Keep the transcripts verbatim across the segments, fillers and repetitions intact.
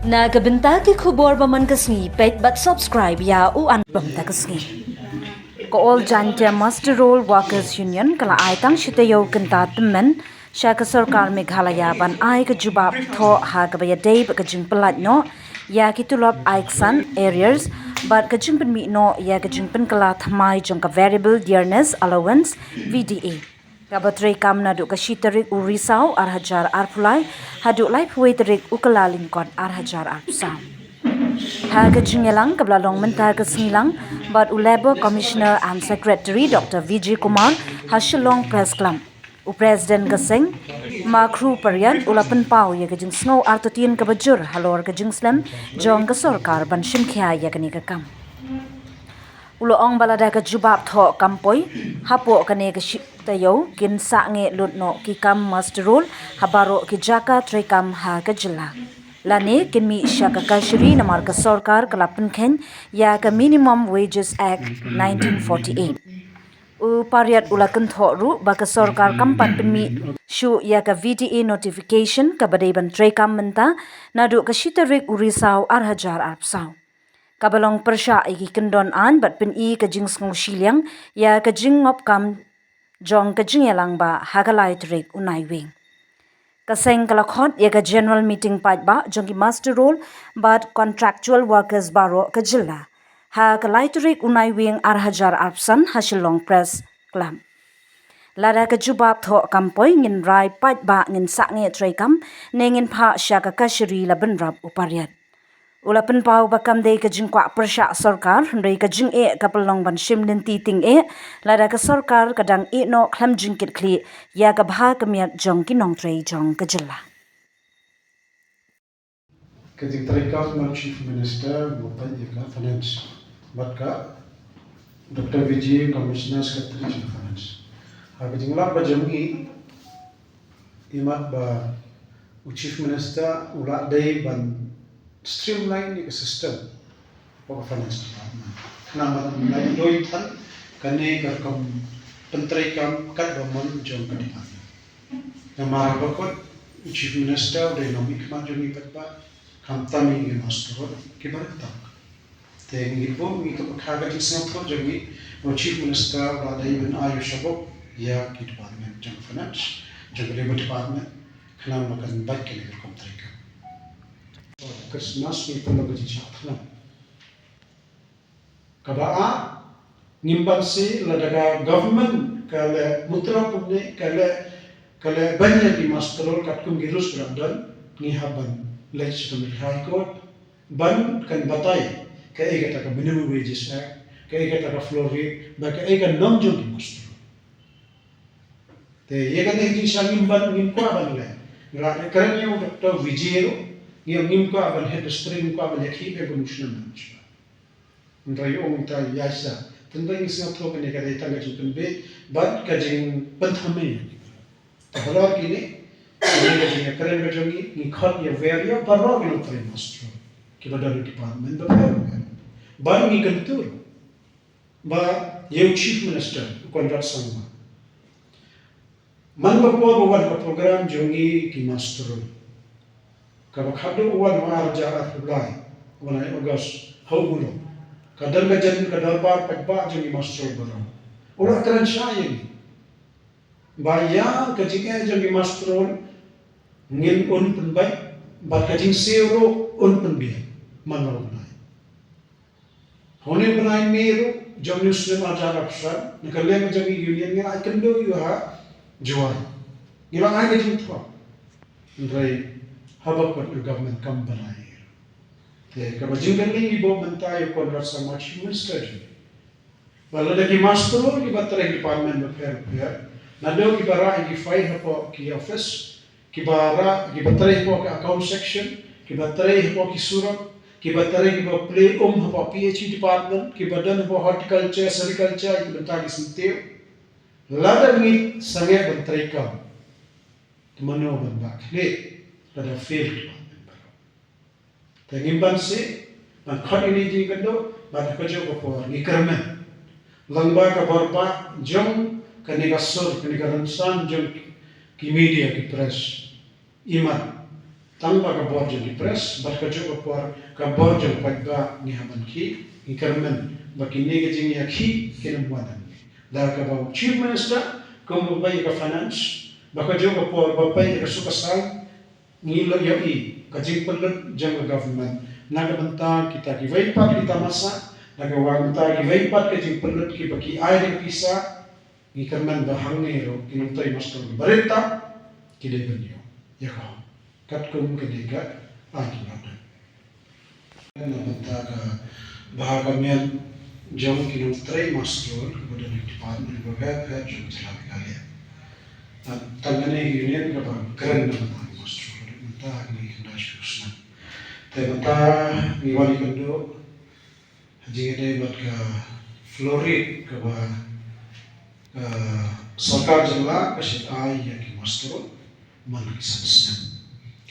Na ka bynta ki khubor ba man ka sngi, peit bad subscribe ïa u Anbam ta ka sngi. Ka All Jaintia Muster Roll Workers Union ka la ai tang shi taïew kynta tymmen sha ka sorkar Meghalaya ban ai ka jubab thoh ha kaba ïadei bad ka jingpyllait noh ïa ki tulop aiksan, arrears, bad ka jingpynmih noh ïa ka jingpynkylla thymmai jong ka variable dearness allowance, V D A, kaba treikam naduh ka shi tarik u Risaw ar hajar arphew lai haduh laiphew wei tarik u Kyllalyngkot ar hajar arphew saw. Ha ka jingïalang kaba la long mynta ka sngi lang bad u Labour Commissioner and Secretary Doctor Vijay Kumar ha Shillong Press Club, u President ka seng, Ma Khru Pariat, u la pynpaw ïa ka jingsngew artatien kaba jur halor ka jingslem jong ka sorkar ban shim khia ïa kane ka kam. U la ong ba lada ka jubab thoh kam poi hapoh kane ka shi taïew, kin sangeh lut noh ki kam muster roll ha baroh ki jaka treikam ha ka jylla, lane kin mih sha ka kashari namar ka sorkar ka la pynkheiñ ïa ka Minimum Wages Act nineteen forty-eight. U Pariat u la kynthoh ruh ba ka sorkar kam pat pynmih shuh ïa ka V D A notification kaba dei ban treikam mynta naduh ka shi tarik u Risaw ar hajar arphew saw, kaba long pyrshah ïa ki kyndon aiñ bad pyni ka jingsngew shiliang ïa ka jingngop kam jong ka jingïalang ba ha ka lai tarik u Naiwieng. Ka seng ka la khot ïa ka general meeting paidbah jong ki muster roll bad contractual workers baroh ka jylla ha ka lai tarik u Naiwieng ar hajar arphew san ha Shillong Press Club. Lada ka jubab thoh kam poi, ngin rai paidbah ngin sangeh treikam ne ngin phah sha ka kashari, la bynrap u Pariat. U la pynpaw ba kam dei ka jingkwah pyrshah sorkar, hynrei ka jingeh ka pynlong ban shim lynti tyngeh lada ka sorkar ka dang ïeh noh khlem jingkitkhlieh ïa ka bha ka miat jong ki nongtrei jong ka jylla. Ka jingtreikam ma Chief Minister, ma peit ïa ka Finance, bad ka Doctor Vijay, Commissioner Secretary jong Finance. Ha ka jinglap ba jong ngi, imat ba u Chief Minister u la dei ban streamline ïa ka system hapoh ka Finance Department. Khnang ba nang ïohi than kane ka rukom pyntreikam katba mon jong ka department. Namar ba kot u Chief Minister u dei nongmihkhmat jong ngi paidbah, khamtam ïa ngi muster roll kiba ryngkat. Te ngi buh ngi, ka pyrkhat ka jingsngewthuh jong ngi, u Chief Minister u la dei ban ai u shapoh ïa ki department jong Finance, jong ka Labour Department, khnang ba kan bait kane ka rukom treikam. Christmas ngi pynlong ka jingshah thngan. Kaba ar, ngim banse lada ka government ka leh mutlak kumne, ka leh, ka leh ban ïa ki muster roll katkum ki rules ba la don, ngi hap ban leit sha ka High Court ban kan batai kaei kata ka Minimum Wages Act, kaei kata ka floor rate, bad kaei ka norm jong ki muster roll. Te ïa kane ka jingshisha ngim ban, ngim kwah ban leh. Ngi la kren ïa u Doctor Vijay ruh, ngi ong ngim kwah ban hit da string, ngim kwah ban ïakhih bad ka Commissioner. Hynrei u ong ta ïa sha. Tang ba ngi sngewthuh kane ka dei tang ka jingpynbeit bad ka jingpynthame. Te halor kine, kine ka jingkren ka jong ngi, ngi khot ïa wer ïa baroh ki nongtrei muster roll kiba don ha department bapher bapher. Bad ngi kyntu ba ïa u Chief Minister u Conrad Sangma. Man ba por ba wan ha program jong ngi ki muster roll, kaba khadduh wan ha ar hajar arphew lai, wan ha August, ha u Bulo, ka don ka jan ka dorbar paidbah jong ki muster roll baroh. U la kren shai ïa ngi ba ïa ka jingeh jong ki muster roll ngin, un pynbeit, bad ka jingsiew ruh un pynbiang man la u bnai. Ha une u bnai May ruh jong une u snem ar hajar arphew san, na ka liang jong ngi Union ngi la ai kynduh ïa u ha Jowai. Ngi la ai ka jingthoh. Hynrei haba kot u government kam ban ai. Te kaba jingkylli ngi buh mynta ïa u Conrad Sangma, Chief Minister jong ngi, ba lada ki muster roll kiba trei department bapher bapher, naduh kiba rah ïa ki file hapoh ki office, kiba rah, kiba trei hapoh ka account section, kiba trei hapoh ki surok, kiba trei, kiba plie um hapoh P H E department, kiba don hapoh horticulture, sericulture, ïa ki bynta ki syntiew. Lada ngi sangeh ban treikam, te mano ban bah khlieh lada fail department baroh. Te ngim banse ban khot ïa une u jingkynduh, bad ha kajuh ka por ngi kyrmen lyngba ka bor bah jong kane ka sur, kane ka rynsan jong ki media, ki press. Imat Tang ba ka bor jong ki press bad ka juh ka por ka bor jong paidbah ngi hap ban khih, ngi kyrmen ba kine ki jingïakhih kin ym wan hangne. Da kaba u Chief Minister kum uba peit ïa ka finance, ba ka juh ka por ba peit ïa ka suk ka saiñ, ngi la ïohi ka jingpynlut jong ka government na ka bynta kita kiwei pat ki tamasa, na ka bynta kiwei pat ki jingpynlut kiba ki ai da ka pisa. Ngi kyrmen ba hangne ruh ki nongtrei master barit tam ki dei ban ïoh ïa ka hok katkum kane ka ai ka nongtrei. Na bynta ka bha ka miat jong ki nongtrei master kaba don ha ki department bapher bapher jong ka jylla Meghalaya. Tang kane ka union kaba kren na bynta ki master, na bynta kine ki khyndai spah snem. Te mynta ngi wan ïakynduh ha jingïadei bad ka floor rate kaba ka sorkar jylla ka shait ai ïa ki master man la ki san snem.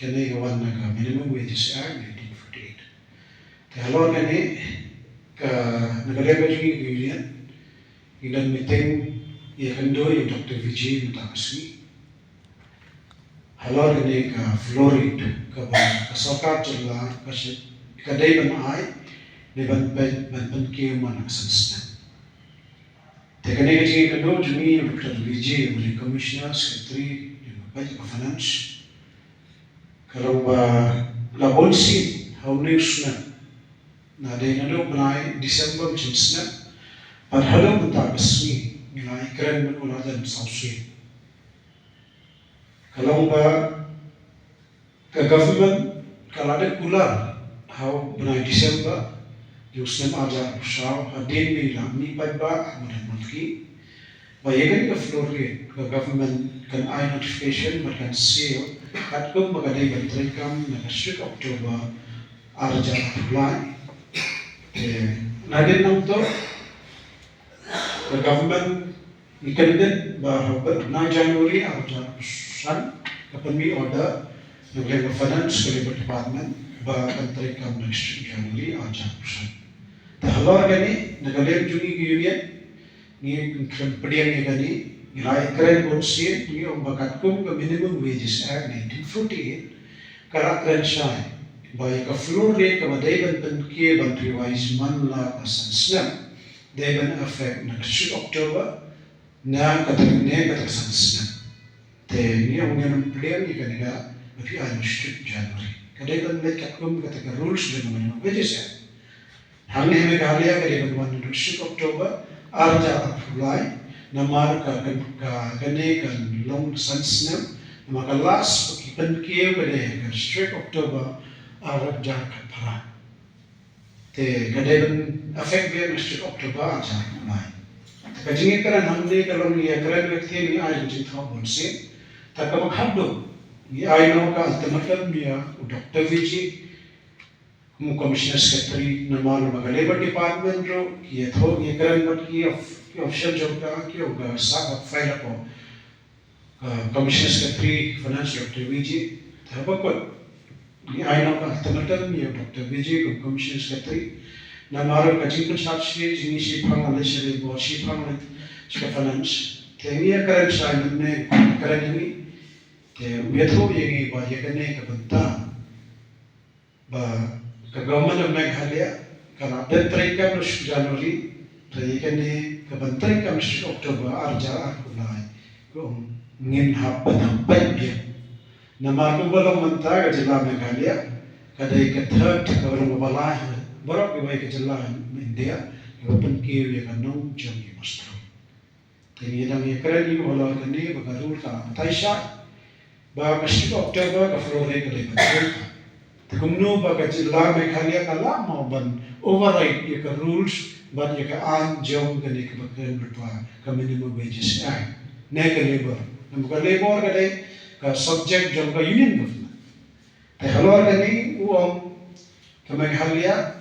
Kane ka wan na ka Minimum Wages Act nineteen forty-eight. Te halor kane ka, na ka liang ka jong ngi ka union, ngi don meeting ïakynduh ïa u Doctor Vijay mynta ka sngi. Halor kane ka floor rate kaba ka sorkar jylla ka shait, ka dei ban ai, dei ban pyn, ban pynkiew man la ka san snem. Te kane ka jingïakynduh jong ngi ïa u Doctor Vijay uba dei Commissioner Secretary ïa ka peit ka finance, ka long ba la bun sien ha une u snem, na dei naduh u bnai December u snem bad haduh mynta ka sngi ngi la ïakren bad u la don saw sien. Ka long ba ka government ka la dep kular ha u bnai December jong u snem arhajar arphew saw hadien ba i la mih paidbah ha madan Mawlai ba ïa kane ka floor rate ka government kan ai notification bad kan seal katkum ba ka dei ban treikam na ka six October arhajar arphew lai. Te na dei nangta ka government ngi kyndit ba ha u bnai January arhajar arphew san ka pynmih order na ka liang ka finance ka Labour Department ba kan treikam na ka six January arhajar arphew san. Te halor kane na ka liang jong ngi ka union ngi kren pdiang ïa kane, ngi la ïakren bun sien, ngi ong ba katkum ka Minimum Wages Act nineteen forty-eight ka la kren shai ba ïa ka floor rate kaba dei ban pynkiew ban revise man la ka san snem dei ban effect na ka six October, na ka tarik ne ka tarik san snem. Te ngi ong ngi nym pdiang ïa kane ka ba phi ai na six January. Ka dei ban leit katkum kata ka rules jong ka Minimum Wages Act. Hangne ha Meghalaya ka dei ban wan naduh six October arhajar arphew lai, namar ka, ka, ka, kane ka long san snem, namar ka last ba ki pynkiew ka dei ka six October arhajar khatphra. Te ka dei ban effect biang na six October arhajar arphew lai. Te ka jingïakren hangne ka long ïakren bad ktien, ngi ai ka jingthoh bun sien. Te kaba khatduh ngi ai noh ka ultimatum ïa u Doctor Vijay kum u Commissioner Secretary, namar ba ka Labour Department ruh ki ïathuh, ngi ïakren bad ki of-, ki official jong ka, ki ong ka sah ban file hapoh ka Commissioner Secretary Finance Doctor Vijay. Te haba kut ngi ai noh ka ultimatum ïa u Doctor Vijay kum Commissioner Secretary, namar ka jingpynshai shi, jingshai phang leit sha Labour, shai phang leit sha ka Finance. Te ngi ïakren shai mynne, kren ïa ngi. Te u ïathuh ïa ngi ba ïa kane ka bynta ba ka Government of Meghalaya ka la dep treikam na six January, te ïa kane ka ban treikam na six October arhajar arphew lai, ka ong ngin hap ban hap peit biang. Namar kumba long mynta ka jylla Meghalaya ka dei ka third, kaba long kaba lai ha baroh kiwei ka jylla ha India kaba pynkiew ïa ka nong jong ki master. Te ngi dang ïakren ïa u halor kane ba ka rule ka la batai shai ba ka six October ka floor rate ka dei ban treikam. Te kumno ba ka jylla Meghalaya ka lah mo ban override ïa ka rules bad ïa ka aiñ jong kane kaba kren lypa ka Minimum Wages Act ne ka Labour. Namar ka Labour ka dei ka subject jong ka Union Government. Te halor kane u ong ka Meghalaya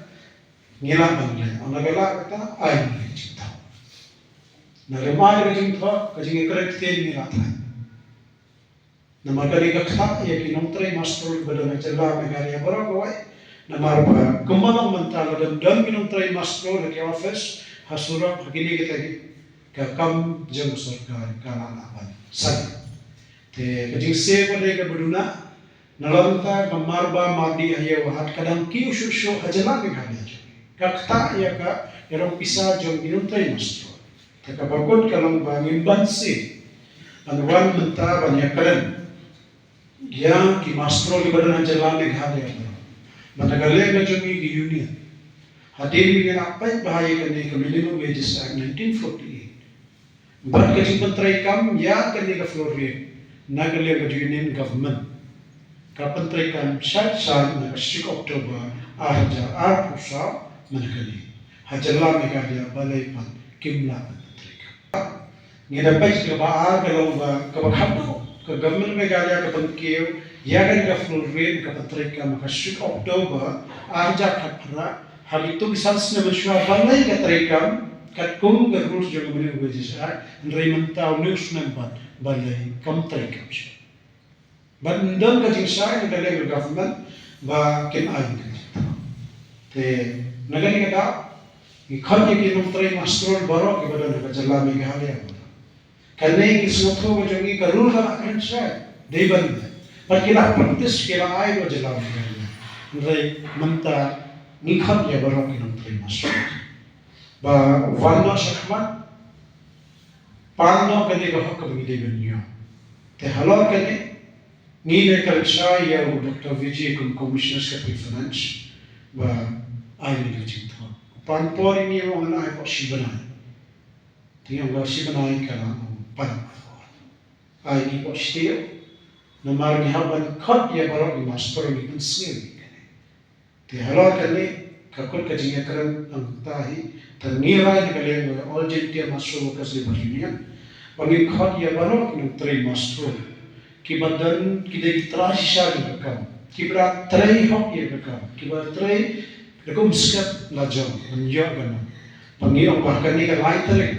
ngi lah ban leh, ynda ka lah kata ai ngi ka jingthoh. Na lem ai ka jingthoh, ka jingïakren ktien ngi lah thait. Namar ka dei ka ktah ïa ki nongtrei master ba don ha jylla Meghalaya baroh kawei. Namar ba kumba long mynta lada ym don ki nongtrei master ha ki office, ha surok, ha kine kita ki, ka kam jong sorkar ka lah lah ban sah. Te ka jingsiew ka dei kaba duna, Nalor mynta ka marba mardi ha ïew hat ka dang kiew shuh shuh ha jylla Meghalaya. Ka ktah ïa ka ïarong pisa jong ki nongtrei master. Te kaba kut ka long ba ngim banse ban wan mynta ban ïakren ïa ki master kiba don ha jylla Meghalaya. Ba na ka liang ka jong ngi ki union, hadien ba ngi la peit bha ïa kane ka Minimum Wages Act nineteen forty-eight bad ka jingpyntreikam ïa kane ka floor rate na ka liang ka Union Government, ka pyntreikam shai shai na ka shi October ar hajar arphew saw mynta kane. Ha jylla Meghalaya balei pat kim lah ban pyntreikam? Ngi da peit kaba ar ka long ba, kaba khatduh ka Government Meghalaya ka pynkiew ïa kane ka floor rate, ka pyntreikam ha ka shi October ar hajar khatphra. Ha kito ki san snem mynshuwa balei ka treikam katkum ka rules jong ka Minimum Wages Act, hynrei mynta une u snem pat balei kam treikam shuh? Bad ym don ka jingshai na ka liang ka government ba kin ai ka jingthoh. Te na kane ka daw ngi khot ïa ki nongtrei master baroh kiba don ha ka jylla Meghalaya. Kane ngi sngewthuh ba jong ngi ka rule ka la kren shai, dei ban dei. Bad ki la practice, ki la ai ruh jylla Meghalaya. Hynrei mynta ngi khot ïa baroh ki nongtrei master ba wan noh shakhmat, pan noh kane ka hok kaba ngi dei ban ïoh. Te halor kane ngi la kren shai ïa u Doctor Vijay kum Commissioner Secretary Finance ba ai ïa ka jingthoh. Pan por ïa ngi, ong ngan ai hapoh shi bnai. Te ngi ong ka shi bnai ka la ong pan por. Ai ngi hapoh shi taïew. Namar ngi hap ban khot ïa baroh ki master, ngi pynsngew ïa kane. Te halor kane ka kut ka jingïakren nangta hi, te ngi rai na ka liang ka All Jaintia Master Workers Labour Union ba ngin khot ïa baroh ki nongtrei master kiba don, ki dei ki trai shisha ïa ka kam, kiba trei hok ïa ka kam, kiba trei da ka umskep la jong ban ïoh ka nam. Ba ngi ong ba ha kane ka lai tarik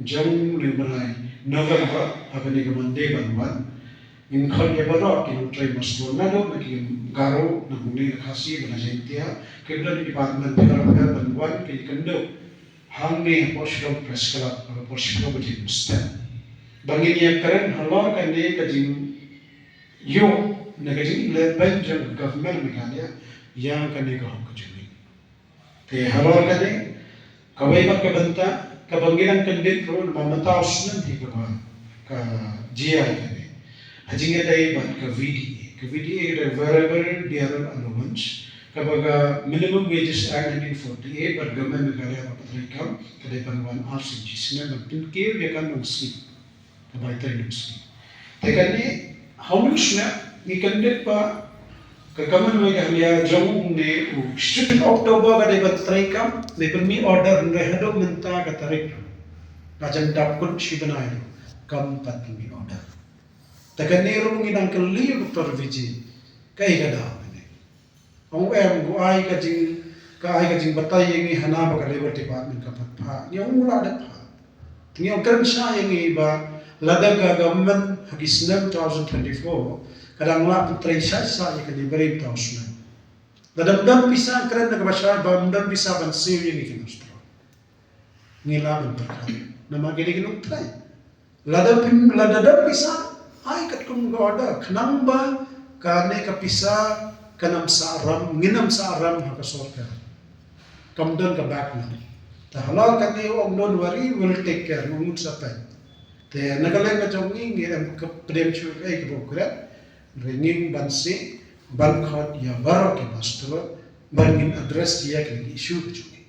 jong une u bnai November, ha kane ka Monday ban wan, ngin khot ïa baroh ki nongtrei master, naduh na ki Garo, na Muni, na Khasi bad na Jaintia, kiba don department pher pher ban wan, kin ïakynduh hangne hapoh Shillong Press Club ha ka por shiphew baje mynstep. Ba ngin ïakren halor kane ka jingïoh ne ka jingleh beiñ jong ka Government Meghalaya ïa kane ka hok ka jong ngi. Te halor kane, kawei pat ka bynta kaba ngi dang kyndit ruh namar mynta u snem hi kaba ka G I kane, ha jingïadei bad ka V D A. Ka V D A ka dei Variable Dearer Allowance, kaba ka Minimum Wages Act nineteen forty-eight bad Government Meghalaya ba ka treikam ka dei ban wan ar sien shi snem ban pynkiew ïa ka nongsngi. Ka bai trei nongshim. Te kane, ha une u snem ngi kyndit ba ka Government Meghalaya jong une u shi October ka dei ban treikam, dei ban mih order, hynrei haduh mynta ka tarik la jan dap kut shi bnai ruh kam pat mih order. Te kane ruh ngi dang kylli u Doctor Vijay, kaei ka daw kane? Ong em, u ai ka jing, ka ai ka jingbatai ïa ngi hana ba ka Labour Department ka pat phah. Ngi ong u la dep phah. Te ngi ong kren shai ïa ngi ba lada ka government ha ki snem two thousand twenty-four ka dang lah pyntrei shai shai ïa kane ba rim ta u snem. Lada ym don pisa, kren da kaba shai, ba ym don pisa ban siew ïa ngi ki nongtrei. Ngi lah ban pyrkhat namar kine ki nongtrei. Lada pyn, lada don pisa, ai katkum ka order, khnang ba kane ka pisa kan ym sah ram, ngin ym sah ram ha ka sorkar. Kam don ka backup. Te halor kane u ong don't worry, we'll take care, ngin sa peit. Te na ka liang ka jong ngi, ngi em ka pdem shuh kaei kaba u kren, hynrei ngim banse ban khot ïa baroh ki master ban ngin address ïa ki issue ka jong ngi.